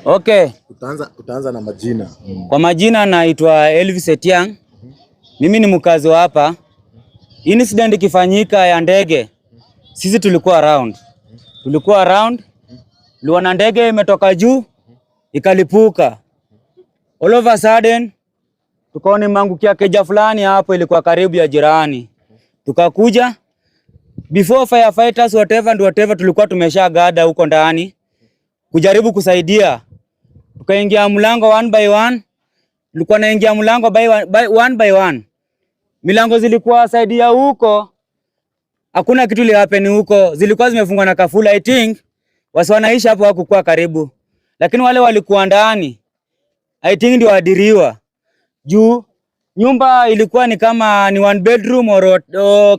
Okay. Utaanza na majina. Kwa majina naitwa Elvis Etiang. Mimi ni mkazi wa hapa. Incident ikifanyika ya ndege, sisi tulikuwa around. Tulikuwa around. Tuliona ndege imetoka juu ikalipuka. All of a sudden tukaona imeangukia keja fulani hapo, ilikuwa karibu ya jirani. Tukakuja before firefighters whatever and whatever, tulikuwa tumesha gather huko ndani kujaribu kusaidia. Tukaingia mlango one by one, tulikuwa naingia mlango by one, by one. Milango zilikuwa side ya huko, hakuna kitu li happen huko, zilikuwa zimefungwa na kafula. I think wasee wanaishi hapo hawakukuwa karibu, lakini wale walikuwa ndani I think ndio waadhiriwa juu nyumba ilikuwa ni kama ni one bedroom or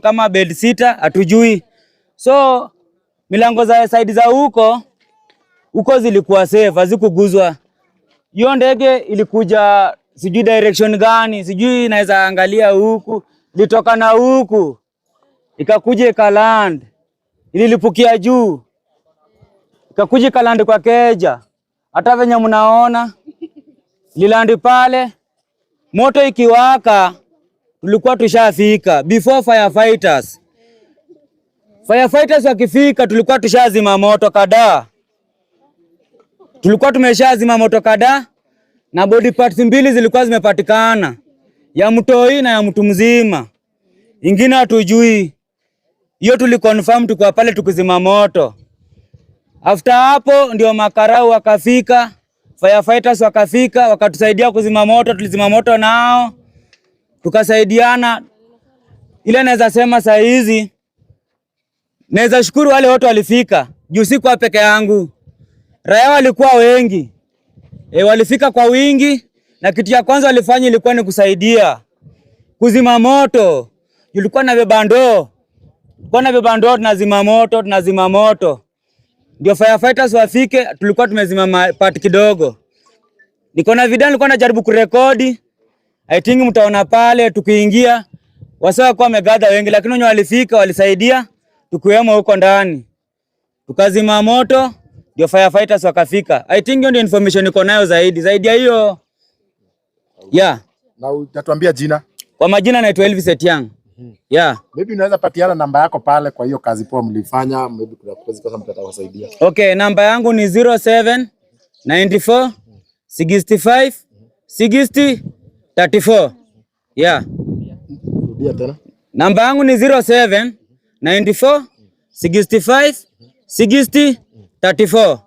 kama bed sita, hatujui. So milango za side za huko huko zilikuwa safe, hazikuguzwa. Hiyo ndege ilikuja sijui direction gani, sijui naweza angalia huku, ilitoka na huku ikakuja ikaland, ililipukia juu, ikakuja ikaland kwa keja. Hata venye mnaona liland pale, moto ikiwaka, tulikuwa tushafika before firefighters. Firefighters wakifika, tulikuwa tushazima moto kadhaa, tulikuwa tumeshazima moto kadhaa na body parts mbili zilikuwa zimepatikana, ya mtoi na ya mtu mzima, ingine hatujui. Hiyo tuliconfirm tukiwa pale tukizima moto. After hapo ndio makarau wakafika, firefighters wakafika, wakatusaidia kuzima moto. Tulizima moto nao tukasaidiana. Ile naweza sema saa hizi naweza shukuru wale wote walifika, juu sikuwa peke yangu, raia walikuwa wengi. E, walifika kwa wingi na kitu ya kwanza walifanya ilikuwa ni kusaidia kuzima moto. Tulikuwa na beba ndoo, tulikuwa na beba ndoo, tunazima moto, tunazima moto ndio firefighters wafike. Tulikuwa tumezima part kidogo. Niko na video nilikuwa najaribu kurekodi, I think mtaona pale tukiingia, wasee walikuwa wamegather wengi, lakini wenye walifika walisaidia, tukiwemo huko ndani, tukazima moto ndio firefighters wakafika. I think hiyo ndio information niko nayo zaidi zaidi ya hiyo, yeah. Na utatuambia jina? Kwa majina naitwa Elvis Etiang. Yeah. Maybe unaweza patiana namba yako pale kwa hiyo kazi poa mlifanya, maybe kuna kazi kwa mtu atawasaidia. Okay, namba yangu ni 07 94 65 60 34. Yeah. Rudia tena. Namba yangu ni 07 94 65 60 34.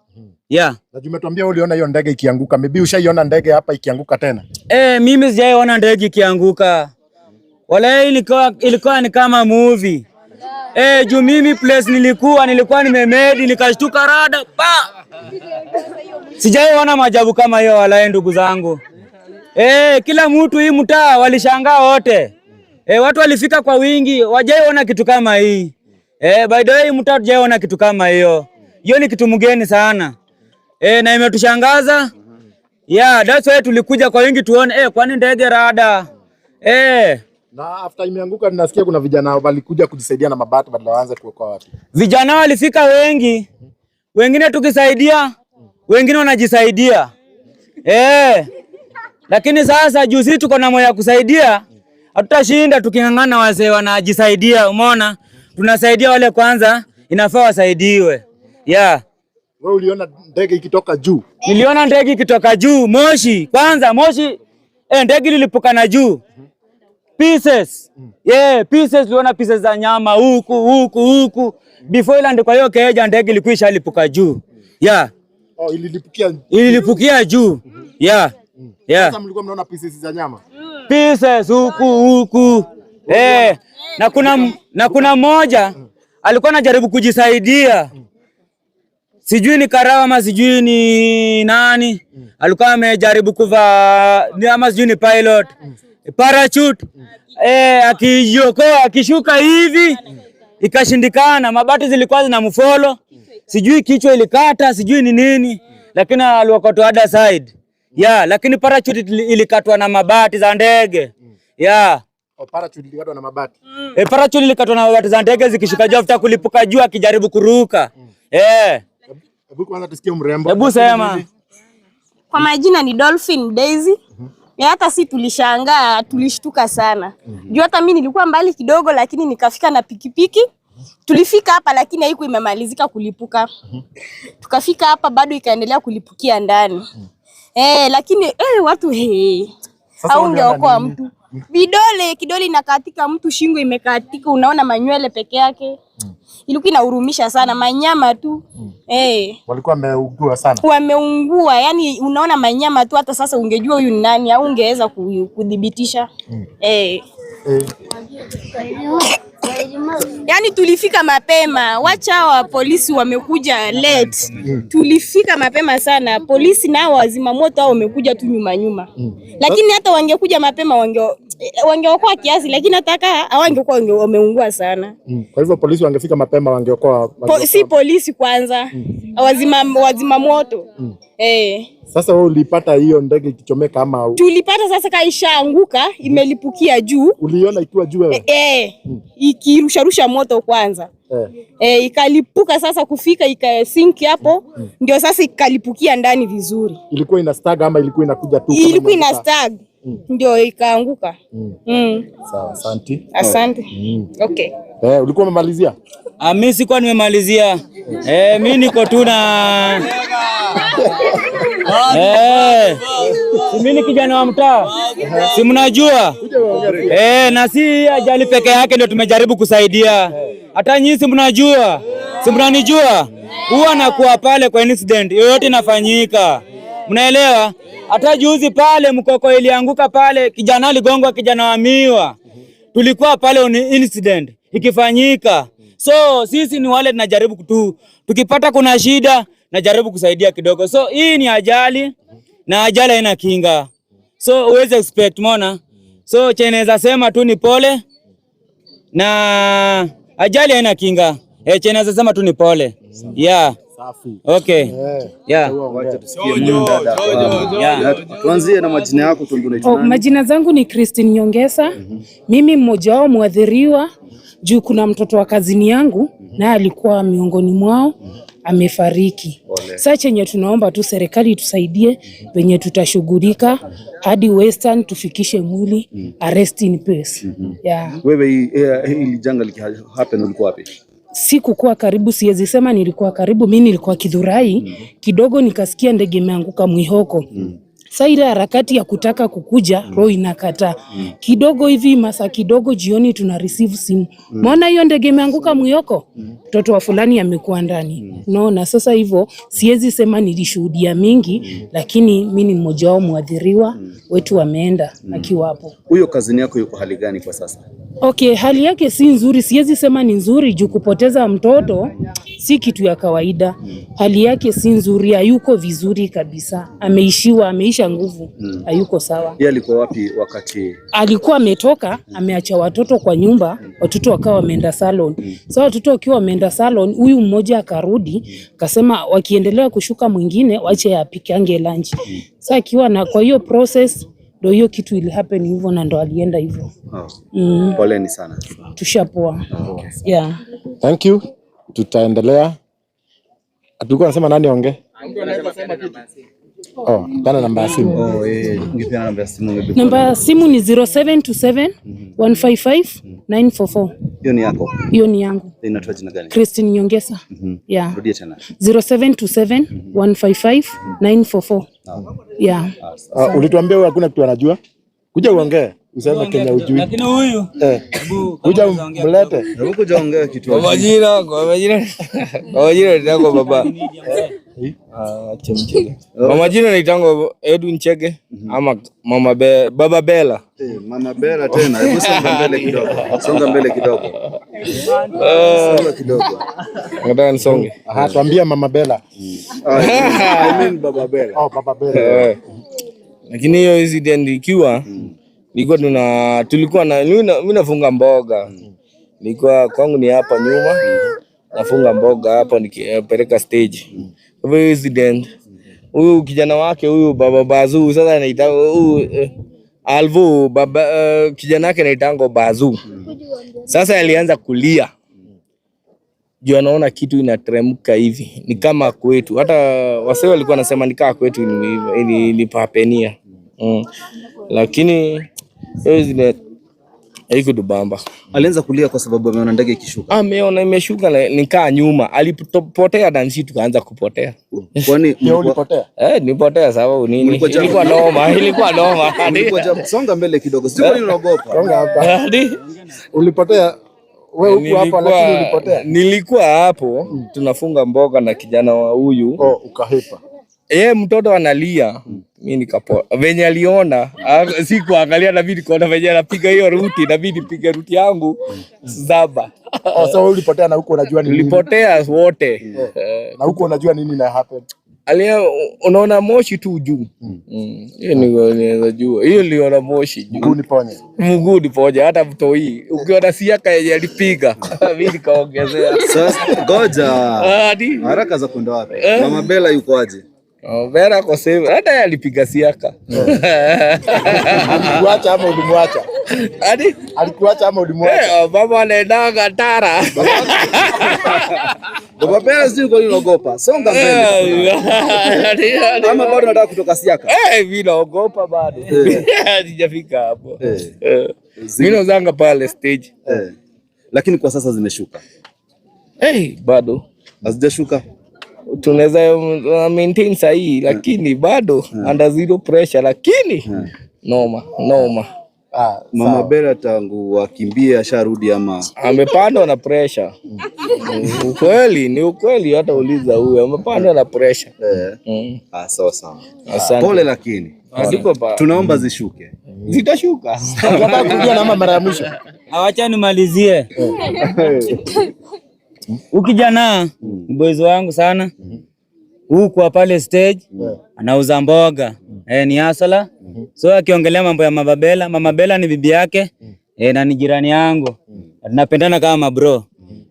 Yeah. Na umetuambia uliona hiyo ndege ikianguka. Maybe ushaiona ndege hapa ikianguka tena? Eh, mimi sijaiona ndege ikianguka. Wala ilikuwa ni kama movie. Eh, juu mimi place nilikuwa nimemedi nikashtuka rada pa. Sijaiona maajabu kama hiyo wala, ndugu zangu. Eh, kila mtu hii mtaa walishangaa wote. Eh, watu walifika kwa wingi, wajaiona kitu kama hii. Eh, by the way mtaa hatujaiona kitu kama hiyo. Hiyo ni kitu mgeni sana. Eh, na imetushangaza. Yeah, that's why tulikuja kwa wingi tuone eh, kwani ndege rada. Eh, Na after imeanguka ninasikia kuna vijana walikuja kujisaidia na mabati badala waanze kuokoa watu. Vijana walifika wengi. Wengine tukisaidia, wengine wanajisaidia. Eh. Lakini sasa juu sisi tuko na moyo ya kusaidia, hatutashinda tuking'ang'ana wazee wanajisaidia, umeona? Tunasaidia wale kwanza, inafaa wasaidiwe. Yeah. Wewe uliona ndege ikitoka juu? Niliona ndege ikitoka juu, moshi kwanza, moshi eh, ndege lilipuka na juu pieces. Yeah, pieces, tuliona pieces za nyama huku huku huku before iland. Kwa hiyo keja ndege ilikuwa ishalipuka juu. Yeah, Oh, ililipukia. Ililipukia juu. Yeah. Sasa mlikuwa mnaona pieces za nyama. Pieces huku huku. Eh, na kuna mmoja alikuwa anajaribu kujisaidia. Sijui ni karao ama sijui ni nani. Alikuwa amejaribu kuvaa ni ama sijui ni pilot. Parachute. Eh, akijiokoa akishuka hivi ikashindikana, mabati zilikuwa zinamfollow. Sijui kichwa ilikata, sijui ni nini, lakini aliokotwa other side. Yeah, lakini parachute ilikatwa na mabati za ndege. Yeah. Oh, parachute ilikatwa na mabati. E, parachute ilikatwa na mabati za ndege zikishuka juu after kulipuka juu akijaribu kuruka. Eh, Hebu kwanza tusikie mrembo. Hebu sema. Kwa majina ni Dolphin Daisy. Ya hata si tulishangaa, tulishtuka sana. Juu hata mimi nilikuwa mbali kidogo, lakini nikafika na pikipiki. Tulifika hapa lakini haikuwa imemalizika kulipuka. Tukafika hapa bado ikaendelea kulipukia ndani. Lakini watu he. Sasa uliona Haungeokoa nini? mtu. Vidole, kidole inakatika mtu, shingo imekatika, unaona manywele peke yake. Ilikuwa inahurumisha sana, manyama tu. Walikuwa wameugua sana. Wameungua, yani unaona manyama tu, hata sasa ungejua huyu ni nani au ungeweza kudhibitisha. Yani tulifika mapema, wacha wa polisi wamekuja late. Tulifika mapema sana, polisi nao wazima moto hao wamekuja tu nyuma nyuma. Lakini hata wangekuja mapema wangeokoa kiasi, lakini hata kama hawangekuwa wameungua sana. Kwa hivyo polisi wangefika mapema wangeokoa. Si polisi kwanza, wazima moto. Sasa wewe ulipata hiyo ndege ikichomeka ama Tulipata sasa kaishaanguka, imelipukia juu. Uliona ikiwa juu wewe? Ikirusharusha moto kwanza. Ikalipuka sasa kufika ikasink hapo, ndio sasa ikalipukia ndani vizuri. Ilikuwa ina stag ama ilikuwa inakuja tu kama Ilikuwa ina imeanguka? stag ndio ikaanguka. Sawa, asante. Asante. Okay. Ulikuwa umemalizia? Ah, mimi sikuwa nimemalizia. Mi niko tu na si mimi ni kijana wa mtaa, si mnajua na si ajali peke yake ndio tumejaribu kusaidia. Hata nyinyi si mnajua, si mnanijua, huwa nakuwa pale kwa incident yoyote inafanyika, mnaelewa? Hata juzi pale mkoko ilianguka pale, kijana aligongwa, kijana wa miwa, tulikuwa pale on incident ikifanyika. So sisi ni wale tunajaribu tu, tukipata kuna shida najaribu kusaidia kidogo. So hii ni ajali na ajali haina kinga, so uweze expect, umeona. So chenye naweza sema tu ni pole na ajali haina kinga. Chenye naweza sema tu ni pole. Yeah. Safi. Okay. Yeah. Wacha tusikie dada. Yeah. Tuanzie na majina yako, tuambie unaitwa Oh, nani? majina zangu ni Christine Nyongesa. Mimi mmoja wao mwathiriwa juu kuna mtoto wa kazini yangu naye alikuwa miongoni mwao amefariki. Sasa chenye tunaomba tu serikali itusaidie venye tutashughulika hadi Western tufikishe mwili rest in peace. Yeah. Wewe hili janga liki happen ulikuwa wapi? Sikukuwa karibu, siwezi sema nilikuwa karibu. Mi nilikuwa Githurai kidogo, nikasikia ndege imeanguka Mwihoko. Sa ile harakati ya kutaka kukuja, roho inakataa kidogo hivi, masa kidogo jioni tuna receive simu, maona hiyo ndege imeanguka Mwihoko, mtoto wa fulani amekuwa ndani. Unaona, sasa hivyo siwezi sema nilishuhudia mingi, lakini mi ni mmoja wao mwadhiriwa wetu wameenda akiwa hapo. Huyo kazini yako yuko hali gani kwa sasa? Okay, hali yake si nzuri, siwezi sema ni nzuri juu kupoteza mtoto si kitu ya kawaida. Hali yake si nzuri, hayuko vizuri kabisa, ameishiwa, ameisha nguvu, hayuko sawa. Yeye alikuwa wapi wakati Alikuwa ametoka, ameacha watoto kwa nyumba, watoto wakawa wameenda salon. Sasa watoto wakiwa wameenda salon, huyu mmoja akarudi akasema wakiendelea kushuka mwingine wache apikange lunch. Sasa akiwa na kwa hiyo process ndo hiyo kitu ili happen hivyo na ndo alienda hivyo. Oh. Poleni sana. Tushapoa. Yeah. Thank you. Tutaendelea. Tulikuwa nasema nani aongee? Oh, tana namba ya simu. Oh, ungepeana namba ya simu maybe. Namba ya simu ni 0727 155 944. Hiyo ni yako. Hiyo ni yangu. Inatoa jina gani? Christine Nyongesa. Yeah. Rudia tena. 0727 155 944. Yeah. Ulituambia wewe hakuna kitu anajua. Kuja uongee. Useme Kenya ujui. Lakini huyu hebu Kuja kama unaweza mlete. Hebu kuja ongea kitu. Kwa majina naitangwa baba. Ah, acha mchele. Kwa majina naitangwa Edwin Chege ama Mama Baba Bella. Mama Bella tena. Hebu songa mbele kidogo. Songa mbele kidogo. Songa kidogo. Nataka nisonge. Aha, tuambie Mama Bella. I mean Baba Bella. Oh, Baba Bella. Lakini hiyo incident ikiwa nilikuwa tuna tulikuwa na mimi nafunga mboga. Nilikuwa kwangu ni hapa nyuma. Nafunga mboga hapa nikipeleka stage. Kwa hivyo incident huyu kijana wake huyu baba Bazu sasa anaita huyu Alvu baba kijana wake anaitangwa Bazu. Sasa alianza kulia. Juu anaona kitu inateremka hivi, ni kama kwetu. Hata wasee walikuwa wanasema ni kama kwetu ilipapenia. Lakini hiyo zile haikutubamba. Alianza kulia kwa sababu ameona ndege ikishuka. Ameona imeshuka na nikaa nyuma, alipotea na sisi tukaanza kupotea. Kwani Pia ulipotea? Eh, nipotea sababu nini? Mlikuwa jam. Ilikuwa noma, ilikuwa noma. Mlikuwa jam. Songa mbele kidogo. Sio kwa nini unaogopa? Songa hapa. Hadi Ulipotea wewe huku hapa lakini ulipotea. Nilikuwa hapo tunafunga mboga na kijana wa huyu. Oh, ukahepa. Yeye mtoto analia, mi nikapo venye aliona sikuangalia, na mimi nikaona venye anapiga hiyo ruti, na mimi nipige ruti yangu 7. Oh, so wewe ulipotea na huku unajua nini? Tulipotea wote. Na huku unajua nini na happen? Alia, unaona moshi tu juu. Hiyo ni naweza jua. Hiyo niliona moshi juu. Mguu niponye. Mguu niponye hata mtoi. Ukiona siaka yenye alipiga, mimi nikaongezea. Sasa ngoja. Hadi Haraka za kwenda wapi? Mama Bella yuko aje? Oh, Vera kwa save. Hata yeye alipiga siaka. Alikuacha ama ulimwacha? Hadi Alikuacha ama ulimwacha? Baba anaendanga Tara. Baba Bella, sijui kwa nini unaogopa. Songa mbele. Ama bado unataka kutoka Siaka? Mimi naogopa bado. Sijafika hapo. Mimi nauzanga pale stage. Lakini kwa sasa zimeshuka. Bado. Hazijashuka. Tunaweza maintain sahihi lakini bado under zero pressure lakini noma noma. Mama Bella tangu akimbie asharudi ama amepandwa na pressure. Ukweli ni ukweli, hata uliza huyo amepandwa na pressure. Sawa sawa. Asante. Pole lakini. Tunaomba zishuke. Zitashuka. Tunataka kurudia na mara ya mwisho. Awacha nimalizie. Ukijana ni boys wangu sana. Huku pale stage anauza mboga. Ni hasala. So akiongelea mambo ya Mama Bella, Mama Bella ni bibi yake. Na ni jirani yangu. Tunapendana kama mabro.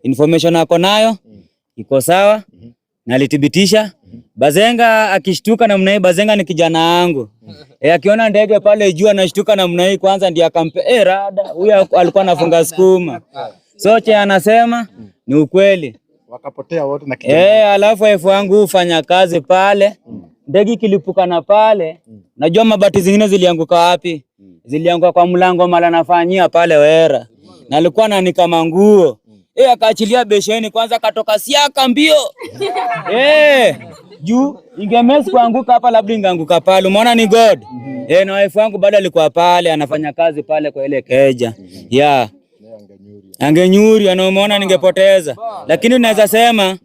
Information ako nayo iko sawa. Na alithibitisha. Bazenga akishtuka namna hii, Bazenga ni kijana wangu. Akiona ndege pale juu anashtuka namna hii kwanza ndiye akampe rada. Huyu alikuwa anafunga sukuma. Soche anasema ni ukweli. Wakapotea wote na kijana. Alafu wife wangu hufanya kazi pale. Ndege ikilipuka na pale, najua mabati zingine zilianguka wapi? Zilianguka kwa mlango mala nafanyia pale Wera. Na alikuwa ananika manguo. Akaachilia besheni kwanza akatoka Siaka mbio. Juu ingemesi kuanguka hapa labda ingeanguka pale. Umeona ni God. Na wife wangu bado alikuwa pale anafanya kazi pale kwa ile keja. Yeah. Angenyuri ana umeona ningepoteza. Lakini unaweza sema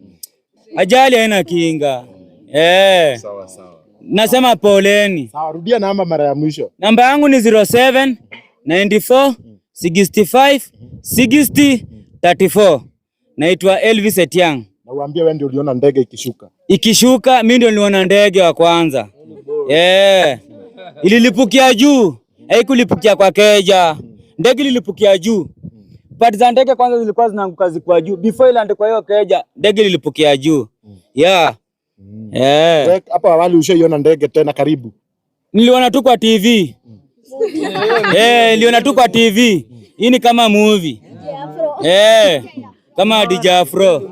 ajali haina kinga. Sawa sawa. Nasema poleni. Sawa, rudia namba mara ya mwisho. Namba yangu ni 07 94 65 60 34. Naitwa Elvis Etiang. Na uambie wewe ndio uliona ndege ikishuka. Ikishuka mimi ndio niliona ndege wa kwanza. Ililipukia juu, haikulipukia kwa keja. Ndege ililipukia juu. Part za ndege kwanza zilikuwa zinaanguka zikuwa juu. Before ilande kwa hiyo keja, ndege ililipukia juu. Yeah. Hapo awali ushaiona ndege tena karibu? Niliona tu kwa TV. Niliona tu kwa TV. Hii ni kama movie. Kama DJ Afro.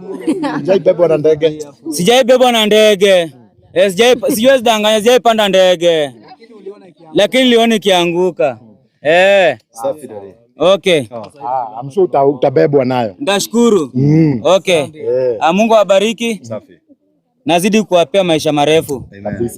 Sijaibebwa na ndege. Sijaibebwa na ndege. Siwezi danganya, sijaipanda ndege. Lakini niliona ikianguka. Safi dada. Okay. I'm sure utabebwa nayo. Ndashukuru. Okay. Mungu awabariki. Safi. Nazidi kuwapea maisha marefu.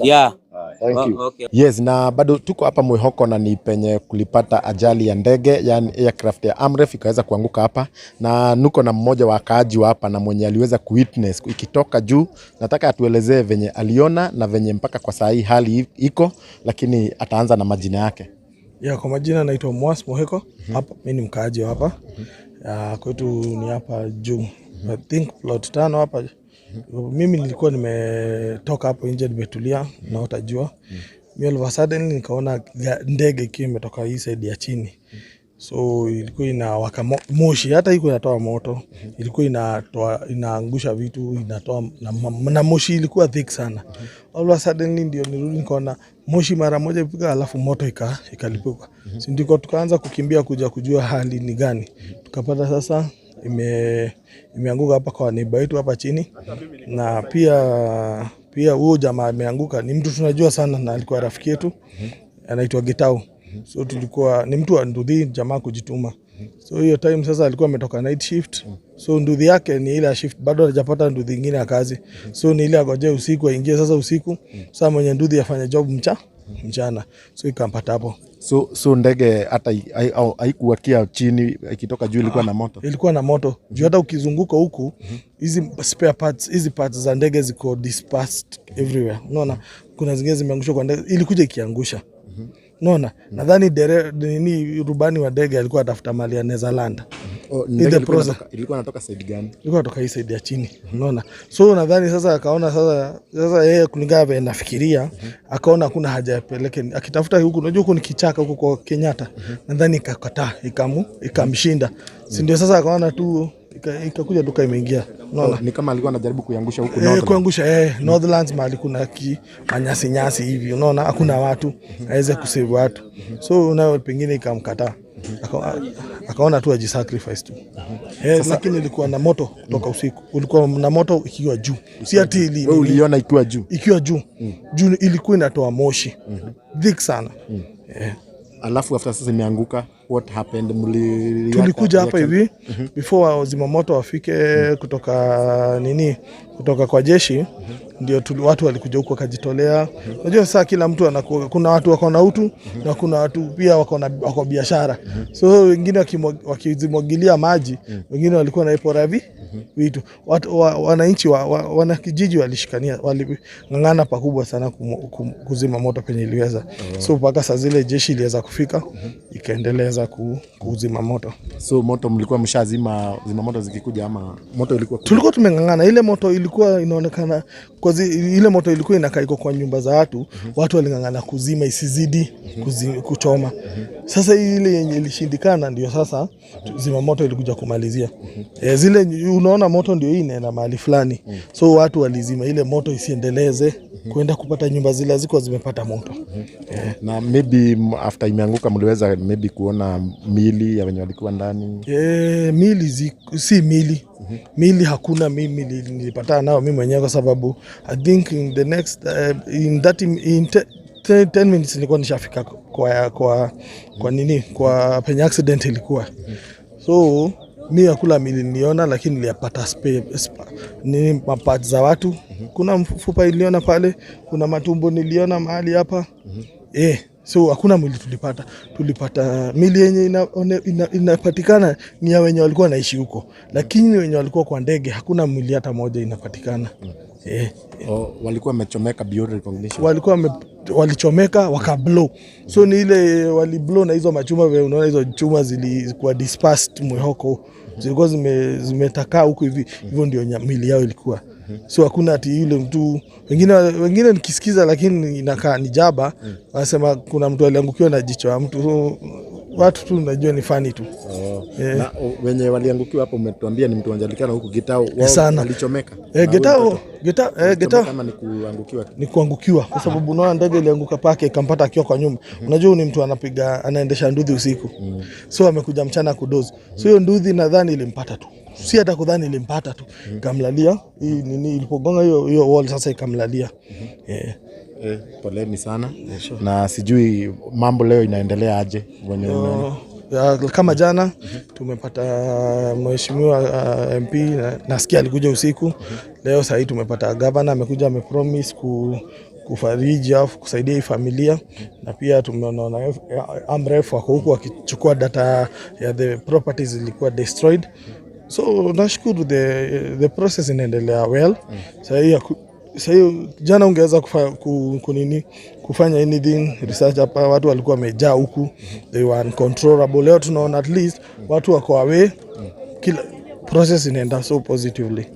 Yeah. Thank you. Okay. Yes, na bado tuko hapa Mwihoko na ni penye kulipata ajali ya ndege, yani aircraft ya Amref ikaweza kuanguka hapa, na nuko na mmoja wa wakaaji wa hapa na mwenye aliweza kuwitness ikitoka juu. Nataka atuelezee venye aliona na venye mpaka kwa saa hii hali iko, lakini ataanza na majina yake. Ya, kwa majina naitwa Mwas Moheko. Hapa mimi ni mkaaji wa hapa. Kwetu ni hapa juu. I think plot 5 hapa. Mimi nilikuwa nimetoka hapo nje nimetulia na utajua. Mimi all of a sudden nikaona ndege ikiwa imetoka hii side ya chini. So ilikuwa inawaka moshi, hata iko inatoa moto. Ilikuwa inatoa, inaangusha vitu, inatoa na moshi ilikuwa thick sana. All of a sudden ndio nirudi nikaona moshi mara moja ipiga, alafu moto ikalipuka. Si ndiko tukaanza kukimbia kuja kujua hali ni gani. Tukapata sasa Imeanguka hapa kwa neighbor yetu hapa chini, na pia huyo jamaa ameanguka ni mtu tunajua sana na alikuwa rafiki yetu, anaitwa Gitau. So tulikuwa ni mtu wa nduthi, jamaa kujituma. So hiyo time sasa alikuwa ametoka night shift, so nduthi yake ni ile ya shift, bado hajapata nduthi ingine ya kazi, so ni ile agoje usiku aingie sasa usiku. Sasa mwenye nduthi afanye job mchana, so ikampata hapo. So ndege hata haikuwakia chini, ikitoka juu ilikuwa na moto? Ilikuwa na moto juu hata ukizunguka huku, hizi spare parts, hizi parts za ndege ziko dispersed everywhere. Unaona kuna zingine zimeangushwa kwa ndege, ilikuja ikiangusha. Unaona, nadhani nini, rubani wa ndege alikuwa atafuta mahali anaweza land. Oh, In ndege the ilikuwa process. Ilikuwa inatoka side gani? Ilikuwa toka hii side ya chini, unaona. So nadhani sasa akaona sasa yeye kulingana vile nafikiria, akaona hakuna haja ya peleke akitafuta huku, unajua huku ni kichaka huku kwa Kenyatta. Nadhani ikakataa, ikamshinda, si ndio? Sasa akaona tu ikakuja tu imeingia, unaona. Oh, ni kama alikuwa anajaribu kuiangusha huku Eh, Northland. kuangusha Northlands mahali kuna ki manyasi nyasi hivi, unaona hakuna watu, aweze kusave watu, so nayo pengine ikamkataa. Akaona tu ajisacrifice tu, lakini ilikuwa na moto kutoka usiku, ulikuwa na moto ikiwa juu, si ati Wewe uliona ikiwa juu? Ikiwa juu juu, ilikuwa inatoa moshi thick sana. Alafu after sasa imeanguka, what happened? Mli Tulikuja hapa hivi before wazima moto wafike kutoka nini, kutoka kwa jeshi, ndio watu walikuja huku wakajitolea. Unajua sasa kila mtu anakuwa, kuna watu wako na utu na kuna watu pia wako biashara, so wengine wakizimwagilia maji, wengine walikuwa naipora vitu. Watu, wananchi wanakijiji walishikania, waling'ang'ana pakubwa sana kuzima moto penye iliweza. So mpaka saa zile jeshi iliweza kufika, ikaendeleza kuzima moto. So moto mlikuwa mshazima zima moto zikikuja ama moto ilikuwa kubwa? Tulikuwa tumeng'ang'ana. Ile moto ilikuwa inaonekana kwa ile moto ilikuwa inakaa iko kwa nyumba za watu. Watu waling'ang'ana kuzima isizidi kuchoma. Sasa ile yenye ilishindikana ndio sasa zima moto ilikuja kumalizia. Zile unaona moto ndio hii inaenda mahali fulani, so watu walizima ile moto isiendeleze kwenda kupata nyumba zile ziko zimepata moto. Na maybe after imeanguka mliweza maybe kuona miili ya wenye walikuwa ndani? Mili si mili, mili hakuna. Mimi nilipatana nao mimi mwenyewe kwa sababu I think in the next in that in 10 minutes nilikuwa nishafika kwa nini, kwa penye accident ilikuwa. So mi hakula mili niliona, lakini niliyapata nini, maparts za watu. Kuna mfupa iliona pale, kuna matumbo niliona mahali hapa. So hakuna mwili tulipata. Tulipata mili yenye inapatikana ni ya wenye walikuwa naishi huko, lakini wenye walikuwa kwa ndege hakuna mwili hata moja inapatikana. Oh, walikuwa wamechomeka beyond recognition? Walikuwa walichomeka wakablow, so ni ile waliblow na hizo machuma vile unaona hizo chuma zilikuwa dispersed Mwihoko, zilikuwa zimetakaa huku hivi hivyo, ndio mili yao ilikuwa. So hakuna ati yule mtu, wengine nikisikiza, lakini inakaa ni jaba, wanasema kuna mtu aliangukiwa na jicho ya mtu. So, watu tu najua ni funny tu. Oh. Na wenye waliangukiwa hapo umetuambia ni mtu anajulikana huku Gitau, wao Sana. walichomeka? Eh, Na Gitau, huyu mtoto? Gitau, eh, Walichomeka Gitau kama ni kuangukiwa? Ni kuangukiwa, kwa sababu unaona ndege ilianguka pake ikampata akiwa kwa nyumba. Unajua huyu ni mtu anapiga, anaendesha nduthi usiku, so amekuja mchana kudozi. So hiyo nduthi nadhani ilimpata tu, si hata kudhani, ilimpata tu, ikamlalia. Hii nini ilipogonga hiyo wall sasa ikamlalia. Yeah. Poleni sana, na sijui mambo leo inaendelea aje wenye umeona? Ya, kama jana tumepata mheshimiwa MP nasikia alikuja usiku. Leo sahii tumepata gavana amekuja, amepromise kufariji au kusaidia hii familia, na pia tumeona Amref wako huku wakichukua data ya the properties ilikuwa destroyed. So nashukuru the process inaendelea well. Sahii jana ungeweza kunini, kufanya anything research hapa, watu walikuwa wamejaa huku, they were uncontrollable. Leo tunaona at least watu wako away, kila process inaenda so positively,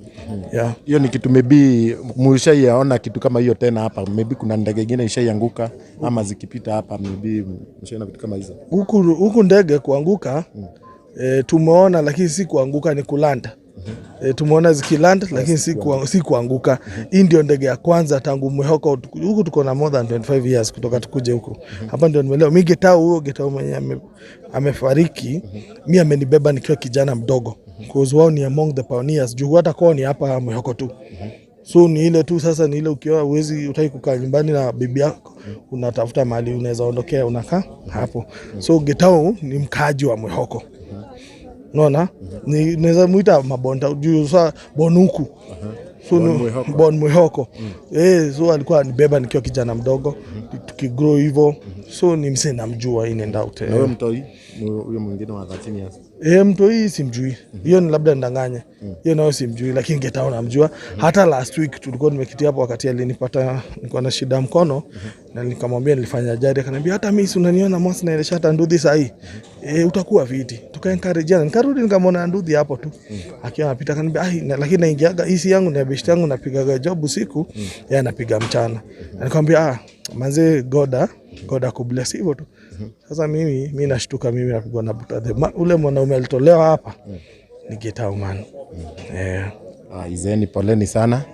yeah. Hiyo ni kitu maybe mshaiona kitu kama hiyo tena hapa? Maybe kuna ndege ingine ishaianguka ama zikipita hapa, maybe mshaiona vitu kama hizo? Huku ndege kuanguka, tumeona, lakini si kuanguka, ni kuland. Tumeona zikiland, lakini si kuanguka. Hii ndio ndege ya kwanza tangu Mwihoko huku, tuko na more than 25 years kutoka tukuje huku. Hapa ndio nimeelewa mi Getau, huyo Getau mwenye amefariki, mi amenibeba nikiwa kijana mdogo. Cause wao ni among the pioneers. Juu hata kwao ni hapa Mwihoko tu. So ni ile tu sasa, ni ile ukiwa uwezi utaki kukaa nyumbani na bibi yako, unatafuta mahali unaweza ondokea, unakaa hapo. So Getau ni mkaaji wa Mwihoko. Unaona? Ni naweza muita mabonda juu sa bonuku. So bon Mwihoko. Eh, so alikuwa anibeba nikiwa kijana mdogo, tukigrow hivyo. So ni msee namjua in and out. Na huyo mtoi huyo mwingine wa 13 years. Eh, mtu hii simjui. Hiyo ni labda ndanganya. Hiyo nayo simjui, lakini Getao namjua. Hata last week tulikuwa tumekitia hapo wakati alinipata nilikuwa na shida mkono na nikamwambia nilifanya ajali, akaniambia hata mimi si unaniona mwasi naendesha hata nduthi saa hii. Eh, utakuwa fiti. Tukaencourageana. Nikarudi nikamwona nduthi hapo tu. Akiwa anapita akaniambia ai, na, lakini naingiaga hii si yangu ni ya beshte yangu napigaga job usiku, yeye anapiga mchana. Na nikamwambia ah, manze Goda, Goda kubless hivyo tu. Sasa mimi nashtuka, mimi napigwa na buta. Ule mwanaume alitolewa hapa ni Getao man. Eh. Ah, izeni poleni sana.